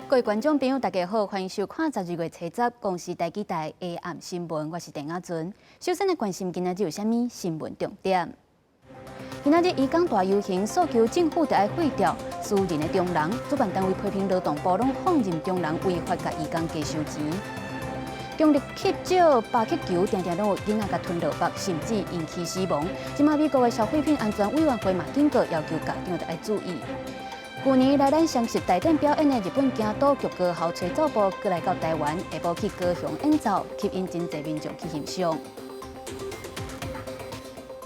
各位觀眾朋友，大家好，歡迎收看12月初十公視台語台下暗新聞，我是鄭亞尊。首先來關心今仔日有啥物新聞重點。今仔日移工大遊行訴求政府著愛廢掉私人的中農，主辦單位批評勞動部攏放任中農違法共移工加收錢。強力吸少巴克球，定定攏有囡仔共吞落腹，甚至引起死亡。這馬美國的消費品安全委員會嘛警告，要求家長著愛注意。舊年來咱雙十大典表演的日本京都劇歌喉吹奏部，閣來到台灣，下晡去高雄演奏，吸引真濟民眾去欣賞。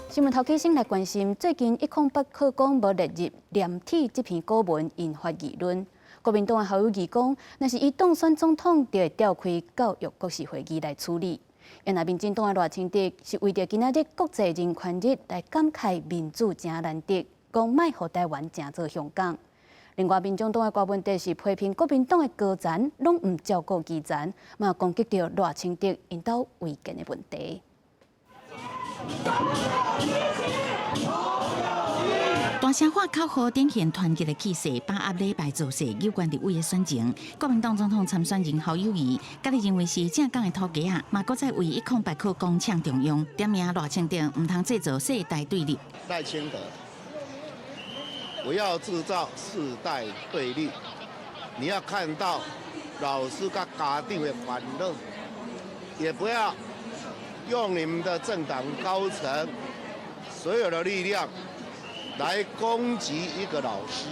新聞頭起先來關心，最近108課綱無列入廉體這篇古文，引發議論。國民黨的侯友宜講，若是伊當選總統，就會召開教育國是會議來處理。若民進黨的賴清德是為著今仔日國際人權日來感慨民主誠難得，講莫予台灣成做香港。另外，民眾黨的柯文哲是批評國民黨的高層攏毋照顧基層，嘛攻擊著賴清德𪜶兜違建的問題。大聲喊口號，展現團結的氣勢，把握禮拜造勢有關立委的選情。國民黨總統參選人侯友宜，家己認為是正港的土雞仔，嘛閣再為108課綱嗆中央，點名賴清德毋通製造世代對立。賴清德，不要製造世代對立，你要看到老師佮家長的煩惱，也不要用你們的政黨高層所有的力量來攻擊一個老師。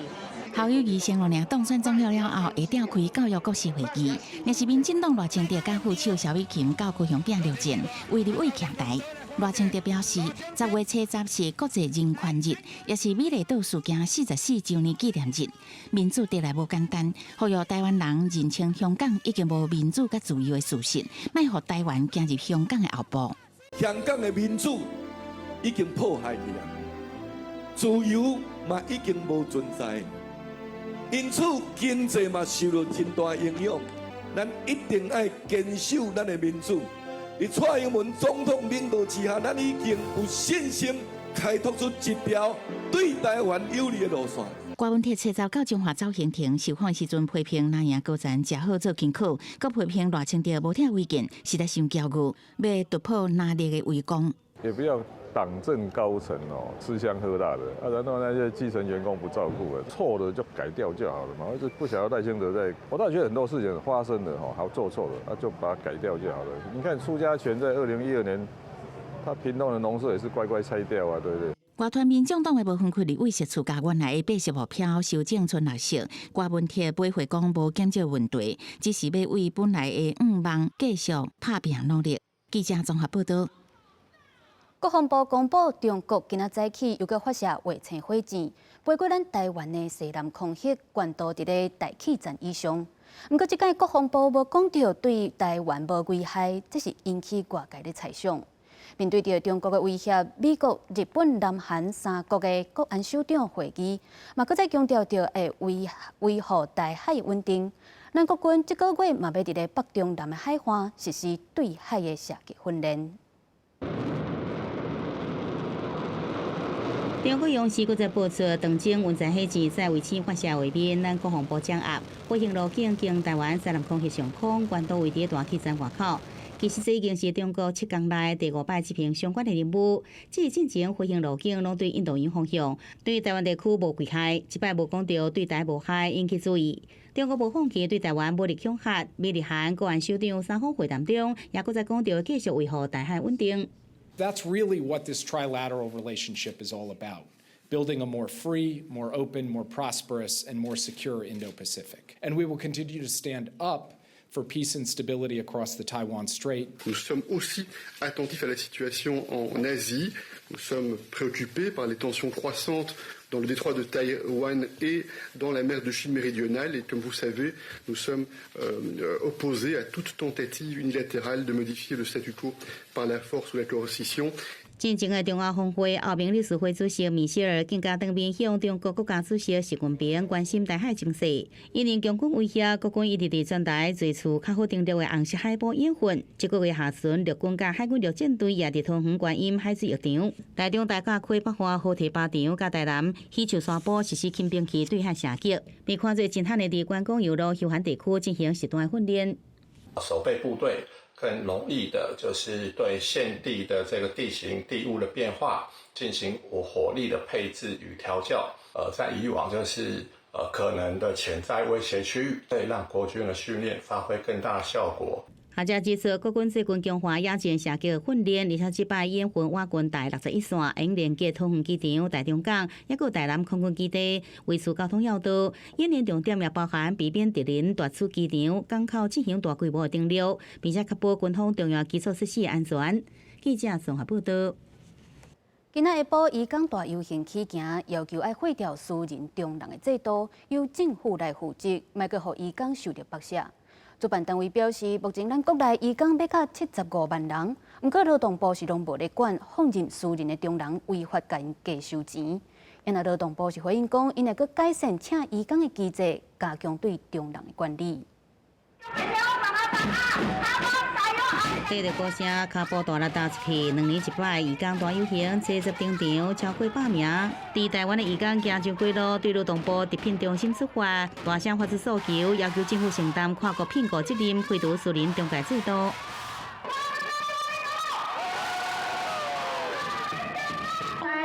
侯友宜承諾，當選總統了後會召開教育國是會議。若是民進黨賴清德佮副手蕭美琴到高雄拼著戰，為立委徛台。賴清德表示，10月初十是國際人權日，也是美麗島事件44週年紀念日。民主得來無簡單，呼籲台灣人認清香港已經無民主佮自由的事實，莫予台灣行入香港的後步。香港的民主已經破壞去啊，自由嘛已經無存在，因此經濟嘛受著真大影響。咱一定愛堅守咱的民主。佇蔡英文總統領導之下，咱已經有信心開拓出一條對台灣有利的路線。郭文鐵初十到彰化走行程受訪時陣批評藍營高層食好做辛苦，閣批評賴清德無疼違建，實在傷驕傲，欲突破藍綠的圍攻。也不要黨政高層哦吃香喝辣的啊，然後那些基層員工不照顧了，錯了就改掉就好了嘛。我就不曉得賴清德在，我倒覺得很多事情發生了吼，還做錯了，那就把它改掉就好了。你看蘇家全在2012年，他屏東的農舍也是乖乖拆掉啊，對不對？外團民眾黨的無分區立委釋出共原來的85票修正成綠色，郭文鐵回回講無減少問題，只是欲為本來的願望繼續拍拚努力。記者綜合報道。國防部公布，中國今仔早起又閣發射衛星火箭，飛過咱台灣的西南空域，懸度佇咧大氣層以上。毋過，這擺國防部無講著對台灣無危害，這是引起外界的猜想。面對著中國的威脅，美國、日本、南韓三國的國安首長會議，嘛閣再強調著會維護台海穩定。咱國軍這個月嘛欲佇咧北中南的海岸實施對海的射擊訓練。中國央視閣再播出長征運載火箭在衛星發射畫面，咱國防部掌握飛行路徑經台灣西南空域上空，懸度位佇大氣層外口。其實這已經是中國7工內第五擺執行相關的任務，只是進前飛行路徑攏對印度洋方向，對台灣地區無危害。這擺無講著對台無害，引起注意。中國無放棄對台灣武力恐嚇，美日韓國安首長三方會談中，也閣再講著繼續維護台海穩定。 That's really what this trilateral relationship is all about: building a more free, more open, more prosperous, and more secure Indo-Pacific. And we will continue to stand up for peace and stability across the Taiwan Strait. Nous sommes aussi attentifs à la situation en Asie. Nous sommes préoccupés par les tensions croissantes dans le détroit de Taïwan et dans la mer de Chine méridionale. Et comme vous savez, nous sommes opposés à toute tentative unilatérale de modifier le statu quo par la force ou la coercition. 進前的中歐峰會，歐盟理事會主席米歇爾更加當面向中國國家主席習近平關心台海情勢。因應共軍威脅，國軍一直佇全台濟處較好登陸的紅色海報演訓。這個月下旬，陸軍佮海軍陸戰隊也佇桃園觀音海水浴場、台中大甲溪北岸河堤靶場、佮台南喜樹山坡實施輕兵器對海射擊，被看做真罕的佇觀光遊樂休閒地區進行實彈訓練。守備部隊更容易的，就是對現地的這個地形地物的變化進行火力的配置與調校。在以往就是可能的潛在威脅區域，可以讓國軍的訓練發揮更大的效果。學者指出，國軍最近強化野戰射擊訓練，而且這擺演訓我軍台61線，應連結桃園機場、台中港，抑閣台南空軍基地，維持交通要道。演練重點也包含避免敵人奪取機場、港口進行大規模的登陸，並且確保軍方重要基礎設施的安全。記者綜合報道。今仔下晡，移工大遊行起行，要求愛廢掉私人中人的制度，由政府來負責，莫閣予移工受著剝削。主辦單位表示，目前咱國內移工欲到75萬人，毋過勞動部是攏無咧管，放任私人的中人違法共𪜶加收錢。因為勞動部是回應講，𪜶會閣改善請移工的機制，加強對中人的管理。對著鼓聲，跤步大力踏出去，兩年一擺移工大遊行，初十登場，超過百名。佇台灣的移工行上街路，對勞動部直聘中心出發，大聲發出訴求，要求政府承擔跨國聘僱責任，廢除私人中介制度。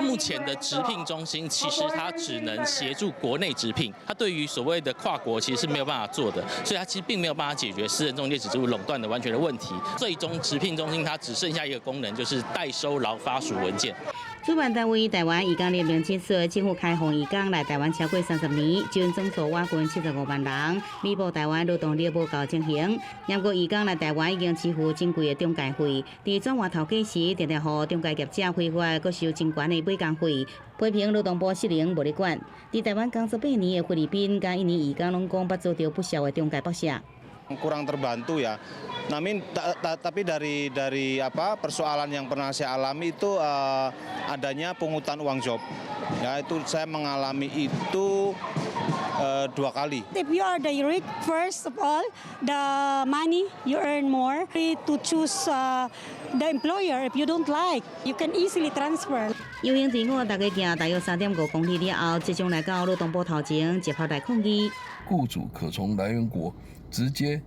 目前的直聘中心其實它只能協助國內直聘，它對於所謂的跨國其實是沒有辦法做的，所以它其實並沒有辦法解決私人中介制度壟斷的完全的問題。最終直聘中心它只剩下一個功能，就是代收勞發署文件。主辦單位台灣移工聯盟指出，政府開放移工來台灣超過30年，總總數倚近75萬人，彌補台灣勞動力無夠情形。不過移工來台灣已經支付真貴的中介費，佇轉換頭家時，定定予中介業者非法閣收真懸的買工費，批評勞動部失能無咧管。佇台灣工作8年的菲律賓佮印尼移工攏講捌遭著不少的中介剝削。 Kurang terbantu ya. Namun tapi dari dari apa persoalan yang pernah saya alami itu adanya pungutan uang job. Ya itu saya mengalami itu dua kali. If you are direct, first of all, the money you earn more. To choose the employer, if you don't like, you can easily transfer. 遊行隊伍大概行大約3.5公里了後，集中來到勞動部頭前集合來抗議。雇主可從來源國直接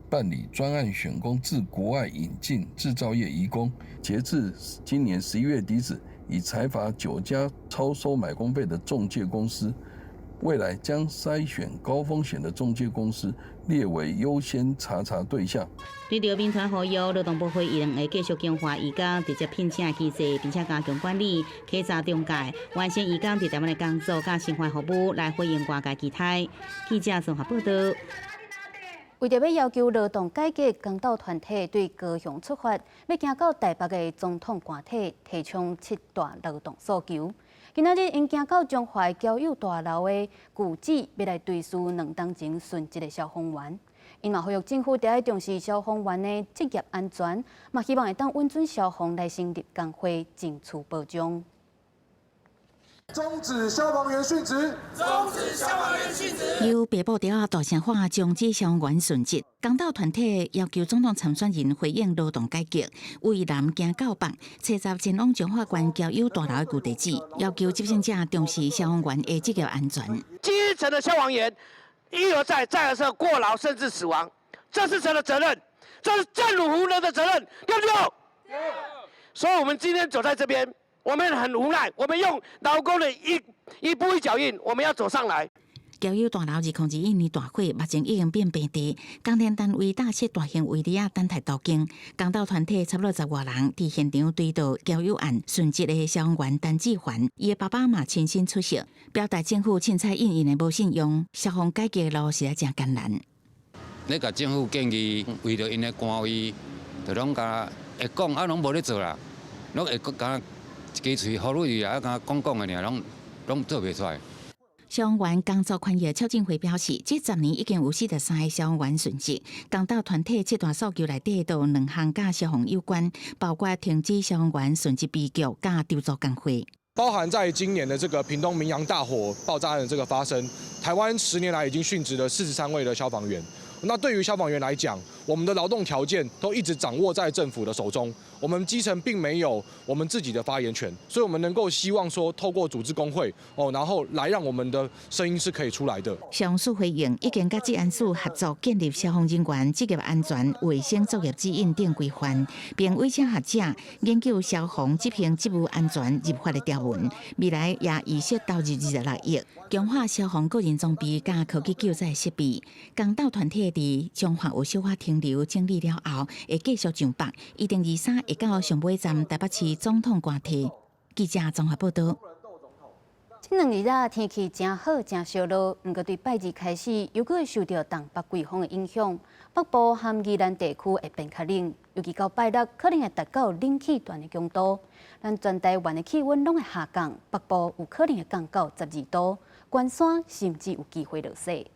辦理專案選工，自國外引進製造業移工。截至今年11月底止，已裁罰9家超收買工費的仲介公司。未來將篩選高風險的仲介公司列為優先查查對象。對著民團呼籲，勞動部回應會繼續強化移工直接聘請機制，並且加強管理、稽查中介，完善移工佇台灣的工作佮生活服務，來回應外界期待。記者綜合報道。為著欲要求勞動改革，工鬥團體對高雄出發，欲行到台北的總統官邸，提倡七大勞動訴求。今仔日𪜶行到中華交友大樓的舊址，欲來追思2冬前殉職的消防員。𪜶嘛呼籲政府著愛重視消防員的職業安全，嘛希望會當允准消防來成立工會，爭取保障。終止消防員殉職！終止消防員殉職！由白布條仔大聲喊終止消防員殉職，工鬥團體要求總統參選人回應勞動改革，為南行到北，初十前往彰化縣交友大樓的舊地址，要求執政者重視消防員的職業安全。基層的消防員一而再、再而三過勞甚至死亡，這是誰的責任？這是政府無能的責任，對不對？所以，我們今天走在這邊。我們很無奈，我們用勞工的一一步一腳印，我們要走上來。交友大樓2021年大火，目前已經變平地。工程單位搭設大型圍籬仔等待動工。工鬥團體差不多十外人佇現場追悼交友案殉職的消防員陳志環，伊的爸爸嘛親身出席，表達政府凊彩應應的無信用，消防改革路實在誠艱難。咧共政府建議，為著𪜶的官位，就攏共會講，啊攏無咧做啦，攏會講，一支喙呼嚕去啊，敢講講的爾，攏攏做袂出來。消防員工作權益促進會表示，這10年已經有43个消防員殉職。工鬥團體七大訴求內底都有兩項佮消防有關，包括停止消防員殉職悲劇、佮丟做工費。包含在今年的這個屏東明揚大火爆炸案的這個發生，台灣10年來已經殉職了43位的消防員。那對於消防員來講，我們的勞動條件都一直掌握在政府的手中，我們基層並沒有我們自己的發言權，所以我們能夠希望說透過組織工會哦，然後來讓我們的聲音是可以出來的。消防署回應，已經佮職安署合作建立消防人員職業安全衛生作業指引等規範，並委請學者研究消防執行職務安全立法的條文，未來也預設投入26億，強化消防個人裝備佮科技救災設備。工鬥團體佇彰化有小可停留整理了後，會繼續上北，預定23會到上尾站台北市總統官邸。記者綜合報道。這兩日啊，天氣誠好，誠燒熱。毋過對拜二開始，又閣會受著東北季風的影響，北部和宜蘭地區會變較冷，尤其到拜六可能會達到冷氣團的強度。咱全台灣的氣溫攏會下降，北部有可能會降到12度，關山甚至有機會落雪。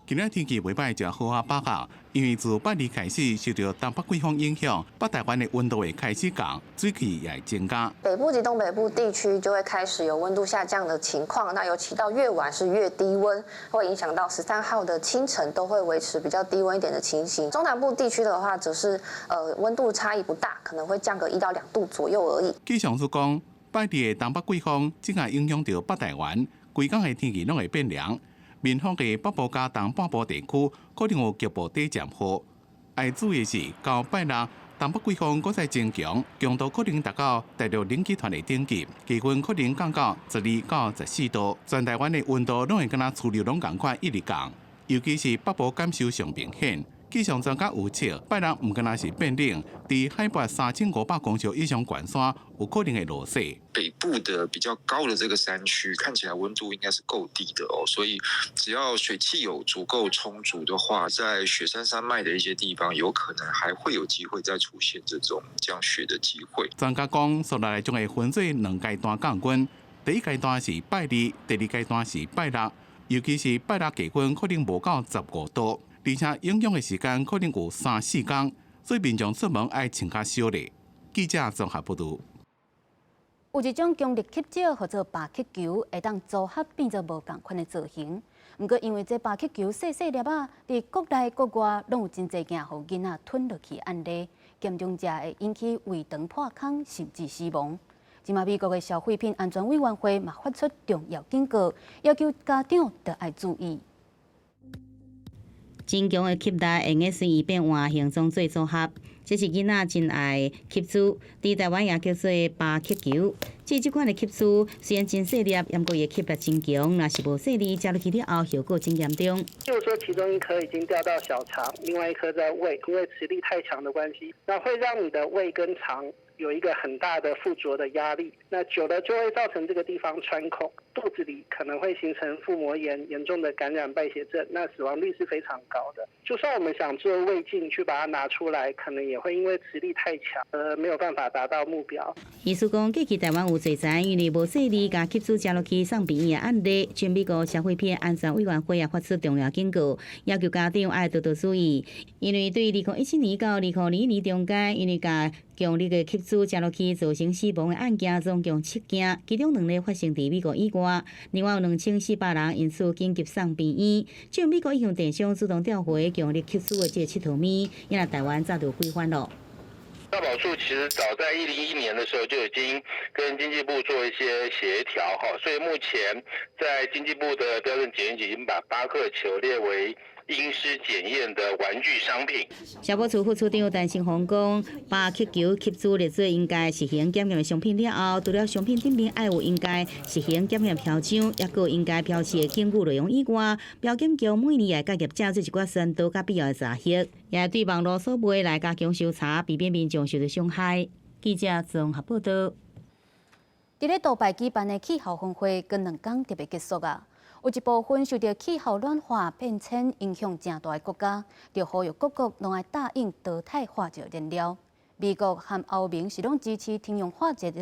今仔天氣袂䆀，誠好啊，把握，因為自拜二開始受著東北季風影響，北台灣的溫度會開始降，水汽也會增加。北部及東北部地區就會開始有溫度下降的情況，那尤其到越晚是越低溫，會影響到13號的清晨都會維持比較低溫一點的情形。中南部地區的話，則是溫度差異不大，可能會降個1到2度左右而已。氣象署講，拜二的東北季風正在影響著北台灣，規工的天氣攏會變涼。民福的北部佮東半部地區可能有局部短暫雨。愛注意的是，到拜六東北季風閣再增強，強度可能達到大陸冷氣團的等級，氣溫可能降到12到14度。全台灣的溫度攏會敢若趨勢攏仝款一直降，尤其是北部感受上明顯。氣象專家預測，拜六毋敢若是變冷，佇海拔3500公尺以上懸山有可能會落雪。北部的比較高的這個山區，看起來溫度應該是夠低的哦，所以只要水汽有足夠充足的話，在雪山山脈的一些地方，有可能還會有機會再出現這種降雪的機會。專家講，紲落來將會分做兩階段降溫，第一階段是拜二，第二階段是拜六，尤其是拜六氣溫可能無到15度。而且影響的時間可能有三四工，所以民眾出門愛穿較少咧。記者綜合報導。有一種強力吸蕉，號做巴克球，會當組合變做無仝款的造型。毋過因為這巴克球細細粒仔，佇國內國外攏有真濟件予囡仔吞落去的案例，嚴重者會引起胃腸破空，甚至死亡。這馬美國的消費品安全委員會嘛發出重要警告，要求家長著愛注意。真強的吸力會用隨意變換形狀做組合，這是囡仔真愛吸珠，佇台灣也叫做巴克球。這款的吸珠雖然真細粒，毋過伊的吸力真強，若是無細膩，食落去了後，後果真嚴重。就是說，其中一顆已經掉到小腸，另外一顆在胃，因為磁力太強的關係，那會讓你的胃跟腸有一個很大的附着的壓力，那久了就會造成這個地方穿孔，肚子裡可能會形成腹膜炎，嚴重的感染敗血症，那死亡率是非常高的。就算我們想做胃鏡去把它拿出來，可能也會因為磁力太強，而沒有辦法達到目標。醫師講，過去台灣有濟臥因為無細膩，共吸珠食落去送病院的案例，全美國消費品安全委員會也發出重要警告，要求家長愛多多注意，因為對2017年到2021年中間，因為共強力的吸珠食落去造成死亡的案件總共七件，其中兩例發生佇美國以外，另外有2400人因此緊急送病院。這美國已向電商主動調回強力吸珠的這个𨑨迌物，因為台灣早就規範囉。消保處其實早在101年的時候就已經跟經濟部做一些協調，哈，所以目前在經濟部的標準檢驗局已經把巴克球列為應施檢驗的玩具商品。消保處副處長陳勝鴻講，巴克球吸珠列做應該實行檢驗的商品了後，除了商品頂面愛有應該實行檢驗標章，抑閣應該標示的警語內容以外，標檢局每年也會佮業者做一寡宣導佮必要的查核，也對網路所賣來加強搜查，避免民眾受到傷害。記者綜合報導。佇咧杜拜舉辦的氣候峰會，閣2工就欲結束啊！有一部分受著氣候暖化變遷影響誠大的國家，就呼籲各國攏愛答應淘汰化石燃料。美國和歐盟是攏支持停用化石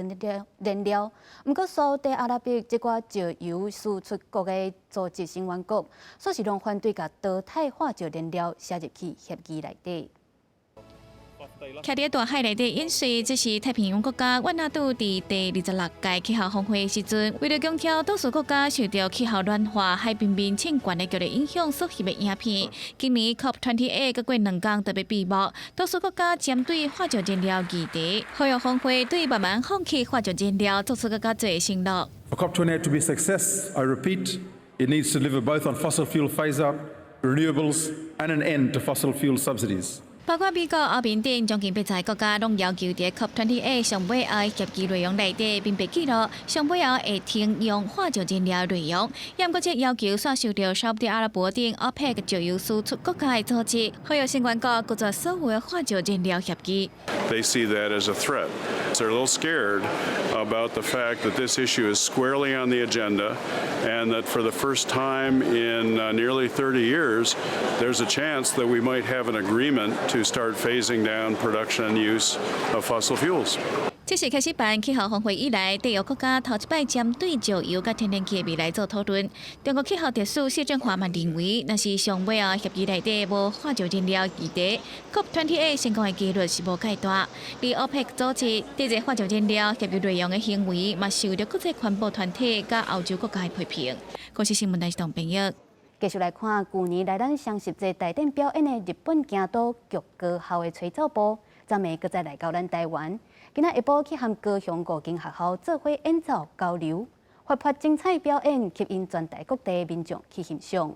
燃料，毋過沙烏地阿拉伯這寡石油輸出國的組織成員國，煞是攏反對共淘汰化石燃料寫入去協議內底。徛佇大海內底演說，這是太平洋國家萬那杜佇第26屆氣候峰會時陣，為著強調多數國家受著氣候暖化、海平面升懸的劇烈影響所翕的影片。今年 COP28閣過2工就欲閉幕，多數國家針對化石燃料議題，呼籲峰會對慢慢放棄化石燃料做出閣較濟承諾。 For COP28 to be a success, I repeat, it needs to deliver both on fossil fuel phase out, renewables, and an end to fossil fuel subsidies. 包括美國、歐盟等將近80個國家，攏要求佇 COP28 上尾後協議內容內底，明白記錄上尾後會停用化石燃料內容。也毋過這要求煞受著沙烏地阿拉伯等 OPEC 石油輸出國家的阻止，呼籲成員國拒絕所有的化石燃料協議。 They see that as a threat. They're a little scared about the fact that this issue is squarely on the agenda and that for the first time in nearly 30 years, there's a chance that we might have an agreement to start phasing down production and use of fossil fuels. 這是開始辦氣候峰會以來，締約國家頭一擺針對石油佮天然氣的未來做討論。中國氣候特使謝振華嘛認為，若是上尾後協議內底無化石燃料議題，COP28 成功的機率是無蓋大。而 OPEC 組織抵制化石燃料協議內容的行為，嘛受著國際環保團體佮歐洲國家的批評。公視新聞台董編譯。繼續來看，舊年來咱雙十節大典表演的日本京都劇高校的吹奏部，昨暝閣再來到咱台灣。今仔下晡去和高雄五間學校做伙演奏交流，活潑精彩表演，吸引全台各地民眾去欣賞。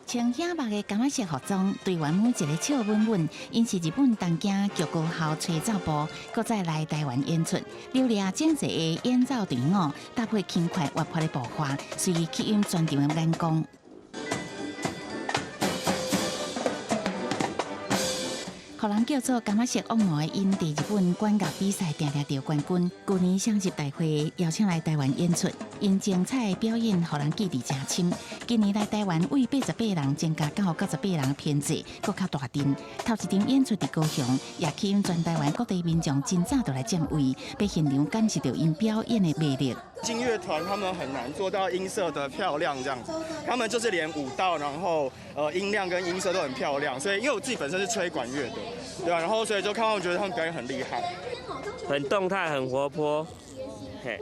穿顯目的柑仔色服裝，隊員每一个笑穩穩，𪜶是日本東京劇高校吹奏部，閣再來台灣演出，流利整齊的演奏隊伍，搭配輕快活潑的步伐，隨意吸引全場的眼光。予人叫做柑仔色惡魔的𪜶，佇日本管樂比賽定定著冠軍。舊年雙十大會邀請來台灣演出，𪜶精彩的表演，予人記佇誠深。今年來台灣為88人增加到98人編制，閣較大陣。頭一場演出佇高雄，也吸引全台灣各地民眾真早就來佔位，欲現場感受著𪜶表演的魅力。軍樂團他們很難做到音色的漂亮，這樣子，他們就是連舞蹈，然後音量跟音色都很漂亮，所以因為我自己本身是吹管樂的，對啊，然後所以就看到覺得他們表演很厲害，很動態，很活潑，嘿。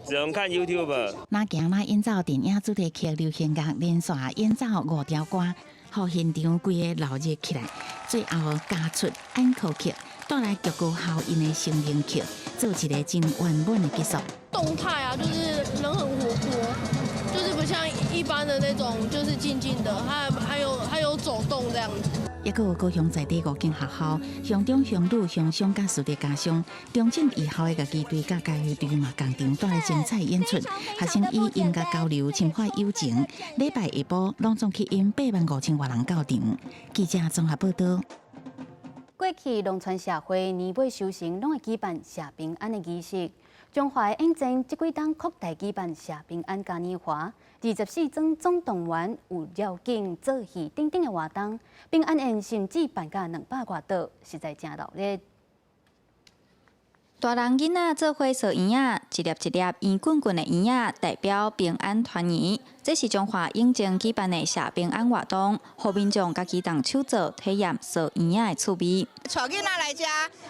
只能看 YouTube。哪行哪演奏電影主題曲、流行樂，連續演奏五條歌，予現場規个鬧熱起來。最後加出安可曲，帶來劇高校𪜶的成名曲，做一個真圓滿的結束。動態啊，就是人很活潑，就是不像一般的那種，就是靜靜的，還有走動這樣子。抑閣有高雄在地五間學校，鄉中、鄉女、鄉商佮私立家商，中正藝校的樂器隊佮家樂隊嘛，仝場帶來精彩演出。學生以音樂交流，深化友情。禮拜下晡，攏總吸引8萬5千外人到場。記者綜合報導。過去農村社會年尾收成，攏會舉辦謝平安的儀式。彰化永靖這幾冬擴大舉辦謝平安嘉年華，24莊總動員有繞境、做戲等等的活動，平安宴甚至辦甲200外桌，實在誠熱鬧。大人囡仔做伙趖圓仔，一粒一粒圓滾滾的圓仔，代表平安團圓。這是彰化永靖舉辦的謝平安活動，予民眾家己動手做，體驗趖圓仔的趣味。帶囡仔來遮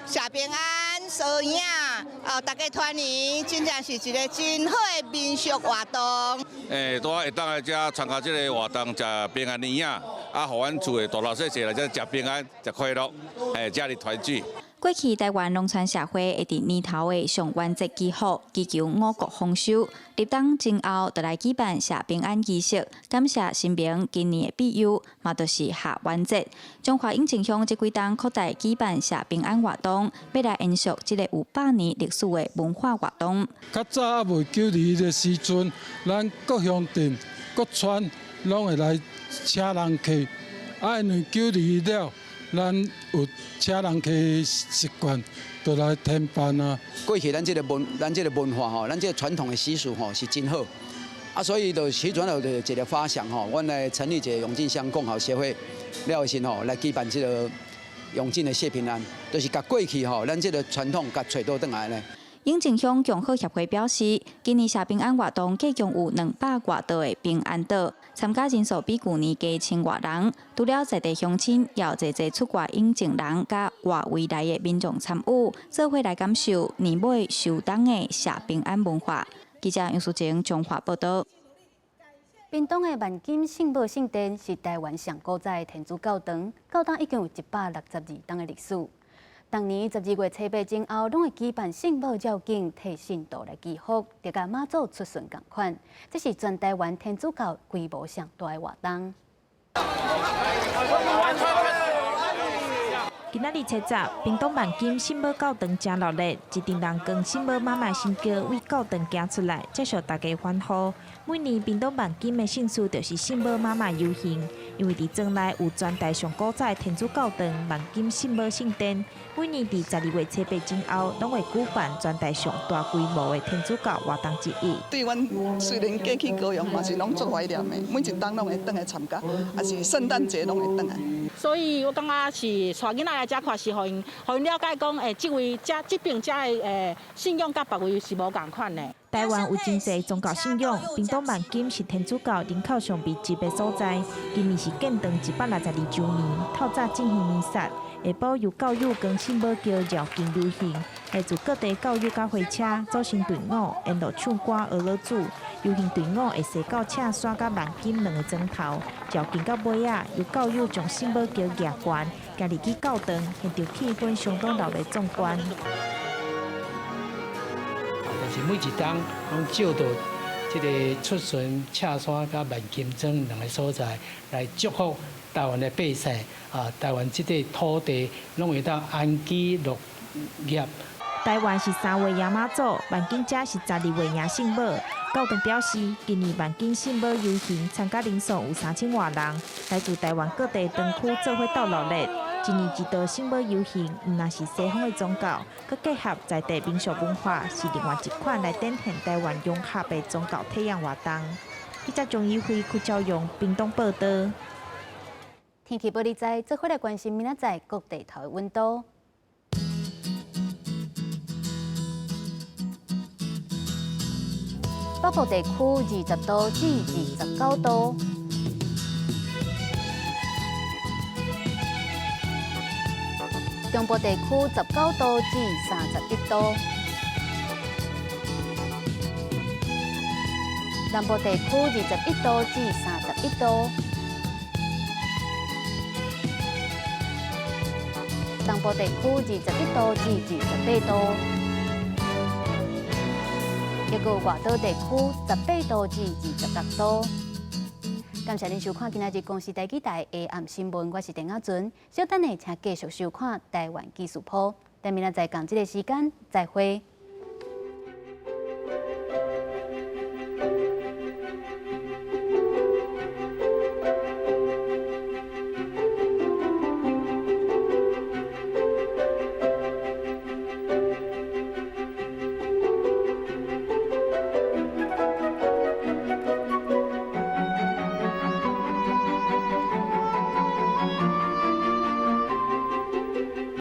謝平安、趖圓仔，哦，大家團圓，真正是一个真好的民俗活動。欸，拄仔會當來遮參加這个活動，食平安圓仔，啊，予阮厝的大老細細來遮食平安、食快樂，欸，遮爾團聚。過去台灣農村社會會佇年頭的上元節祈福，祈求五穀豐收。立冬前後，就來舉辦謝平安儀式，感謝神明今年的庇佑，嘛就是下元節。彰化永靖鄉這幾冬擴大舉辦謝平安活動，欲來延續這个有100年歷史的文化活動。較早猶未九二一的時陣，咱各鄉鎮、各村攏會來請人客，啊，因為九二一了。咱有請人客習慣，就來添辦啊。過去咱這个文，咱這个文化吼，咱這个傳統的習俗吼是真好。啊，所以就彼阵就一个發想吼，阮來成立一个永靖鄉共好協會了時吼，來舉辦這个永靖的謝平安，就是共過去吼，咱這个傳統共揣倒轉來呢。永靖鄉共好協會表示，今年謝平安活動計共有200外桌的平安桌，參加人數比舊年加1000外人。除了在地鄉親，也有濟濟出外永靖人佮外圍來的民眾參與，做伙來感受年尾受凍的謝平安文化。記者楊淑靜彰化報導。屏東的萬金聖母聖殿是台灣上古早的天主教堂，到今已經有162冬的歷史。逐年12月初八前後，攏會舉辦聖母繞境替信徒來祈福，就佮媽祖出巡仝款。這是全台灣天主教規模上大的活動。今仔日初十，屏東萬金聖母教堂誠熱鬧，一陣人扛聖母媽媽神轎對教堂行出來，接受大家歡呼。每年屏東萬金的盛事就是聖母媽媽遊行，因為佇庄內有全台上古早的天主教堂萬金聖母聖殿，每年佇12月初八前後，攏會舉辦全台上大規模的天主教活動之一。對阮雖然過去高雄嘛是攏足懷念的，每一冬攏會轉來參加，也是聖誕節攏會轉來。所以我感覺是帶囡仔來遮看，是予𪜶了解講，這位遮這爿遮的信仰佮別位是無仝款的。台灣有真濟宗教信仰，屏東萬金是天主教人口上密集的所在。今年是建堂162週年，透早進行彌撒，下晡由教友扛聖母轎繞境遊行，來自各地教友佮火車組成隊伍，沿路唱歌呵咾主。遊行隊伍會踅到赤山佮萬金兩个庄頭，繞境到尾仔，由教友將聖母轎舉懸，行入去教堂，現場氣氛相當熱鬧壯觀。但是每一冬攏照著這个出巡赤山佮萬金莊兩个所在來祝福台灣的百姓啊，台灣這塊土地攏會當安居樂業。台灣是3位爺媽祖，萬金遮是12位迎聖母。教堂表示，今年萬金聖母遊行參加人數有3000外人，來自台灣各地堂區做伙鬥熱鬧。一年一度聖母遊行，毋但是西方的宗教，閣結合在地民俗文化，是另外一款來展現台灣融合的宗教體驗活動。記者張怡輝、柯昭勇屏東報導。天氣報你知，做伙來關心明仔載各地頭的溫度。北部地區20度至29度。中部地區19度至31度，南部地區21度至31度，東部地區21度至28度，抑閣外島地區18度至26度。感謝您收看今仔日公視台語台下暗新聞，我是鄧亞純。稍等下，請繼續收看台灣技術鋪。等明仔載仝這个時間再會。